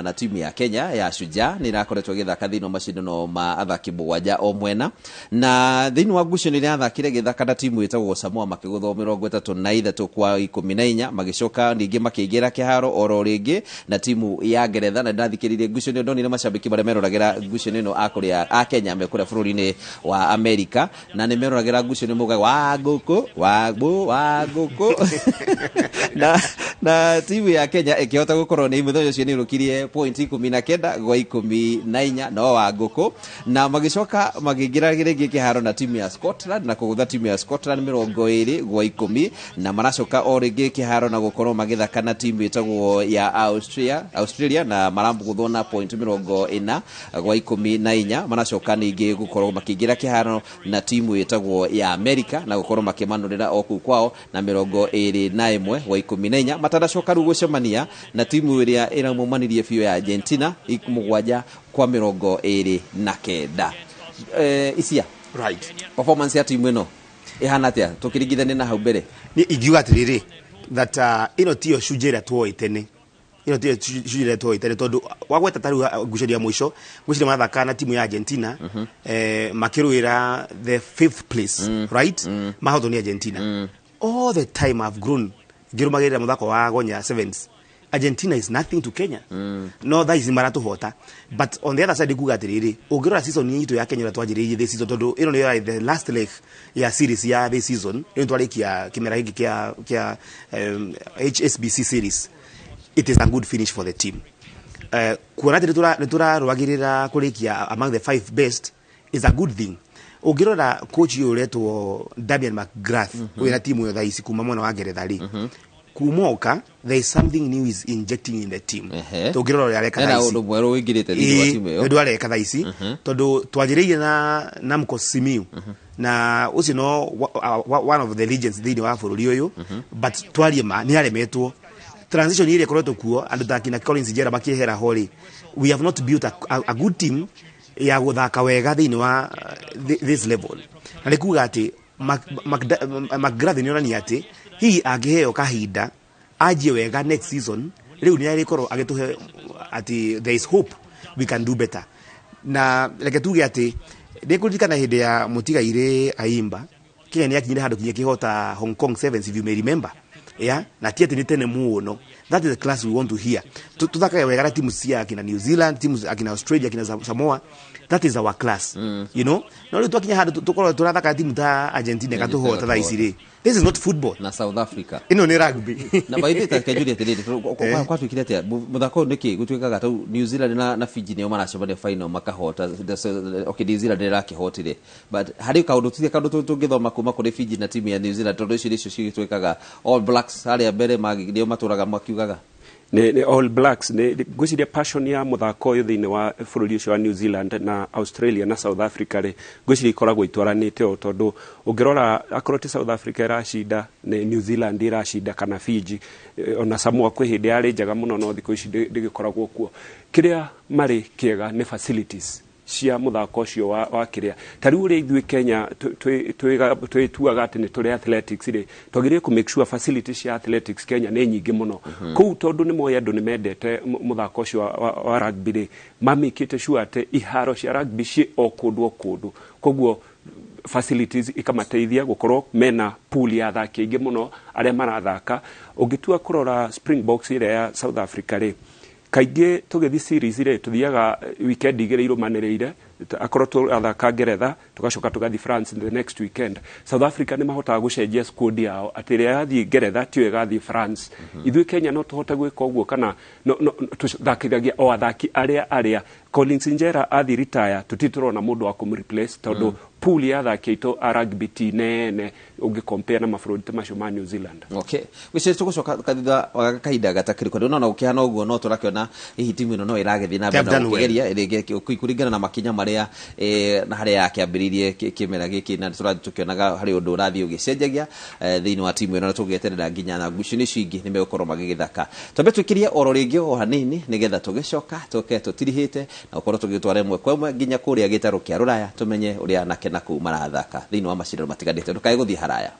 na timu ya Kenya ya Shujaa nĩ ĩrakoretwo ĩgĩthaka thĩinĩ wa macindano ma athaki mũgwanja o mwena, na thĩinĩ wa ngucanio ĩrĩa yathakire ĩgĩthaka na timu ĩtagwo Samoa makĩgũthwo 34-14, magĩcoka ningĩ makĩingĩra kĩharo oro rĩngĩ na timu ya Ngeretha, na ndathikĩrĩirie ngucanio, ndonire macambĩki marĩa meroragĩra ngucanio ĩno a kũrĩa a Kenya me kũrĩa bũrũri-inĩ wa Amerika, na nĩ meroragĩra ngucanio mugaga wa ngũkũ wa ngũ wa ngũkũ, na timu ya Kenya ĩkĩhota gũkorwo nĩ mũthenya ũcio nĩ ĩrũkirie point 19 kwa 14 no wa ngũkũ, na magĩcoka makĩingĩra rĩngĩ kĩharo na timu ya Scotland na kũgũtha timu ya Scotland 20 kwa 10, na maracoka o rĩngĩ kĩharo na gũkorwo magĩthaka na timu ĩtagwo ya Australia na maragũthwo na point 40 kwa 14. Maracoka ningĩ gũkorwo makĩingĩra kĩharo na timu ĩtagwo ya America na gũkorwo makĩmanũrĩra o kũu kwao na 21 kwa 14, matanacoka rĩu gũcemania na timu ĩrĩa ĩramũmanirie biũ ya Argentina 7 kwa 29. Isia, performance ya timu ĩno ĩhana atĩa tũkĩringithania na hau mbere? Nĩ ingiuga atĩrĩrĩ, That ĩno tiyo cunjĩ ĩrĩa tuoĩ tene, ĩno tiyo cunjĩ ĩrĩa tuoĩ tene, tondũ wagweta ta rĩu ngucanio ya mũico, ngwĩciria marathaka na timu ya Argentina, makĩrũĩra the fifth place, right? Mahotwo nĩ Argentina. All the time I've grown ngĩrũmagĩrĩra mũthako wa Gonya Sevens, Argentina is nothing to Kenya. No thaa ici maratũhota. But on the other side, kuga atĩrĩrĩ, ũngĩrora season itũ ya Kenya ũrĩa twanjĩrĩirie this season, tondũ ĩno nĩyo yarĩ the last leg ya series ya this season, rĩu twarĩkia kĩmera gĩkĩ kĩa HSBC series, it is a good finish for the team. Kuona atĩ nĩ tũrarũagĩrĩra kũrĩkia among the five best is a good thing. Ũngĩrora coach ũyũ ũretwo Damian McGrath, wĩna timu ĩyo thaa ici kuma mwena wa Ngeretha rĩ, kuma oka there is something new is injecting in the team. Tũngĩrora ũrĩa areka Hena thaa ici. Ũndũ mwerũ ũingĩrĩte thĩinĩ wa timu ĩyo. Ũndũ areka thaa ici, tondũ twanjĩrĩirie na Namco Simiu, na ũcio no one of the legends thĩinĩ wa bũrũri ũyũ, but twarie ma nĩ aremetwo. Transition ĩrĩa ĩkoretwo kuo, andũ ta kina Collins Injera makĩehera ho rĩ, we have not built a good team ya gũthaka wega thĩinĩ wa this level. Na nĩ kuga atĩ McGrath nĩ onania atĩ hihi angĩheo kahinda anjie wega next season, rĩu nĩ arĩkorwo agĩtũhe atĩ there is hope we can do better. Na reke tuge atĩ nĩ kũririkana hĩndĩ ya mũtigairĩ Aimba, Kenya nĩ yakinyire handũ kinya kĩhota Hong Kong Sevens, if you may remember, yeah? Na ti atĩ nĩ tene mũno. That is the class we want to hear. Tuthakage wega na timu cia akina New Zealand, timu akina Australia, akina Samoa. That is our class. No rĩu twakinya handũ tũkorwo tũrathaka timu ta Argentina ĩgatũhota thaa ici rĩ, this is not football. Na South Africa. Ĩno nĩ rugby. Na by the way, ta kenjuria atĩrĩrĩ, kwatuĩkire atĩa mũthako ũyũ? Nĩkĩ gũtuĩkaga tau New Zealand na Fiji nĩo maracemania final makahota? Okay, New Zealand nĩrakĩhotire, but harĩ kaũndũ tithia kaũndũ tũngĩthoma kuma kũrĩ Fiji na timu ya New Zealand, tondũ icio nĩcio cigĩtuĩkaga All Blacks harĩa mbere nĩo matũraga makiugaga. Nĩ All Blacks nĩ ngwĩciria passion ya mũthako ũyũ thĩinĩ wa bũrũri ũcio wa New Zealand na Australia na South Africa rĩ, ngwĩciria ikoragwo itwaranĩte o, tondũ ũngĩrora akorwo ti South Africa ĩracinda, nĩ New Zealand ĩracinda kana Fiji, ona Samoa kwĩ hĩndĩ yarĩ njega mũno, no thikũ ici ndĩgĩkoragwo kuo. Kĩrĩa marĩ kĩega nĩ facilities cia mũthako ũcio wa kĩrĩa. Ta rĩu ũrĩa ithuĩ Kenya twĩtuaga atĩ nĩ tũrĩ athletics rĩ, twagĩrĩire kũ make sure facilities cia athletics Kenya nĩ nyingĩ mũno kũu, tondũ nĩ moĩ andũ nĩ mendete mũthako ũcio wa rugby rĩ, mamĩkĩte sure atĩ iharo cia rugby ciĩ o kũndũ o kũndũ. Koguo facilities ikamateithia gũkorwo mena pool ya athaki aingĩ mũno arĩa marathaka. Ũngĩtua kũrora Springboks ĩrĩa ya South Africa rĩ, kaingĩ tũgĩthiĩ series rĩ, tũthiaga weekend igĩrĩ irũmanĩrĩire. Akorwo tũrathaka Ngeretha, tũgacoka tũgathiĩ France the next weekend. South Africa nĩ mahotaga gũcenjia squad yao atĩ ĩrĩa yathiĩ Ngeretha tiyo ĩgathiĩ France. Ithuĩ Kenya no tũhote gwĩka ũguo kana no tũthakithagia o athaki arĩa Collins Injera athiĩ retire, tũtirĩ tũrona mũndũ wa kũmũ-replace, tondũ pool ya athaki aitũ a rugby ti nene ũngĩ compare na mabũrũri ta macio ma New Zealand. Okay, gwĩciria tũgũcoka thutha wa kahinda gatakĩrĩ, kwenda no gũkĩhana ũguo, no tũrakĩona hihi timu ĩno no ĩragĩthiĩ na mbere na gũkĩgeria rĩngĩ kũringana na makinya marĩa na harĩa yakĩambĩrĩirie kĩmera gĩkĩ, na tũrathiĩ tũkĩonaga harĩ ũndũ ũrathiĩ ũgĩcenjagia thĩinĩ wa timu ĩno, na tũgĩeterera nginya na ngucanio icio ingĩ nĩ megũkorwo magĩgĩthaka. Twambe twĩkĩrie oro rĩngĩ o hanini, nĩgetha tũgĩcoka tũke tũtirihĩte na gũkorwo tũgĩtwara ĩmwe kwa ĩmwe nginya kũrĩa gĩtarũ kĩa rũraya, tũmenye ũrĩa anake na kũu marathaka thĩinĩ wa macindano matiganĩte. Ndũkae gũthiĩ haraya.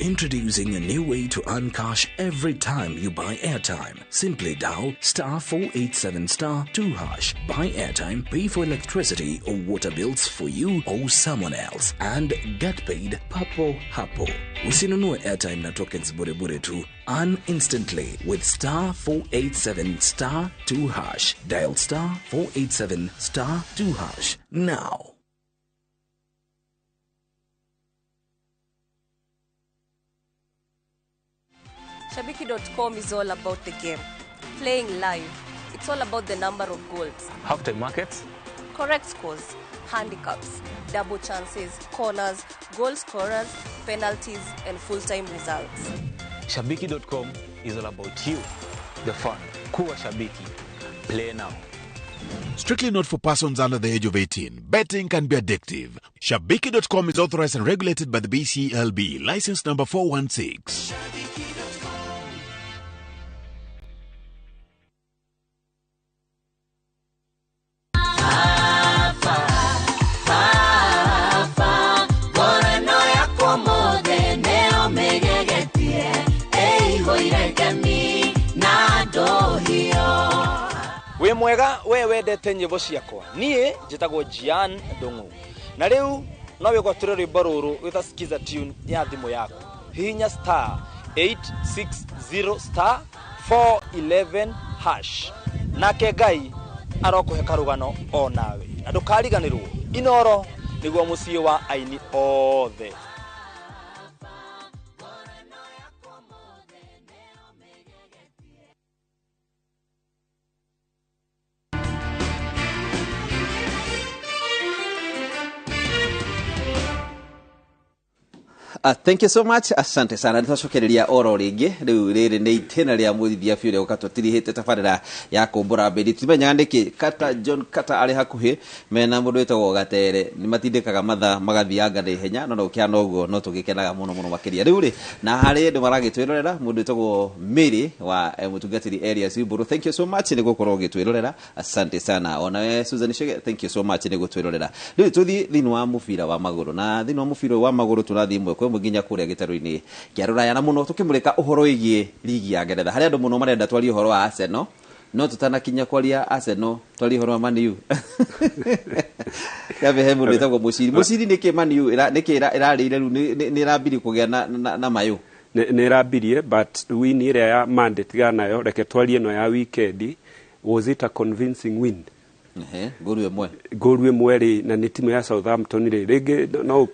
Introducing a new way to earn cash every time you buy airtime. Simply dial star 487 star 2 hash. Buy airtime, pay for electricity or water bills for you or someone else, and get paid papo hapo. Usinunue airtime na tokens bure bure tu. Earn instantly with star 487 star 2 hash. Dial star 487 star 2 hash now. Shabiki.com is all about the game. Playing live. It's all about the number of goals. Halftime markets. Correct scores, handicaps, double chances, corners, goal scorers, penalties, and full-time results. Shabiki.com is all about you, the fun. Kuwa Shabiki. Play now. Strictly not for persons under the age of 18. Betting can be addictive. Shabiki.com is authorized and regulated by the BCLB. License number 416. Wĩ mwega we wendete nyĩmbo ciakwa. Niĩ njĩtagwo Gian Ndung'u. Na rĩu no wĩgwatĩre rwĩmbo rũrũ wĩta Skiza tune ya thimũ yaku. Hihinya star 860 star 411 hash. Nake Ngai arokũhe karũgano o nawe. Na ndũkariganĩrwo Inoro nĩguo mũciĩ wa aini othe. Thank you so much, asante sana. Nĩtwacokereria oro rĩngĩ. Rĩu rĩrĩ nĩ itĩna rĩa mũthithia biũ rĩa gũka tũtirihĩte tabarĩra ya kũmbũra mbĩri. Tũtimenyaga nĩkĩ Kata John Kata arĩ hakuhĩ mena mũndũ wĩtagwo Gatere, nĩ matindĩkaga mathaa magathianga na ihenya, no gũkĩhana ũguo no tũgĩkenaga mũno mũno makĩria. Rĩu rĩ, na harĩ andũ maragĩtwĩrorera, mũndũ wĩtagwo Mary wa mũtungatĩri Elias Mburu, thank you so much nĩ gũkorwo ũgĩtwĩrorera, asante sana. Onawe Susan Chege, thank you so much nĩ gũtwĩrorera. Rĩu tũthiĩ thĩinĩ wa mũbira wa magũrũ, na thĩinĩ wa mũbira wa magũrũ tũrathiĩ ĩmwe kwa ĩmwe nginya kũrĩa gĩtarũ-inĩ kĩa rũraya, na mũno tũkĩmũrĩka ũhoro wĩgiĩ ligi ya Ngeretha, harĩa andũ mũno marenda twarie ũhoro wa Arsenal, no tũtanakinya kwaria Arsenal twarie ũhoro wa Man U. Yabe he mũndũ wĩtagwo Mũciri. Mũciri, nĩkĩ Man U nĩkĩ ĩrarĩire rĩu nĩ ĩrambirie kũgĩa na mayũ? Nĩ ĩrambirie, but win ĩrĩa ya Monday tigana nayo, reke twarie ĩno ya weekend. Was it a convincing win? Ehe, ngũru 1. Ngũru 1 rĩ, na nĩ timu ya Southampton rĩ, rĩngĩ no ũkĩ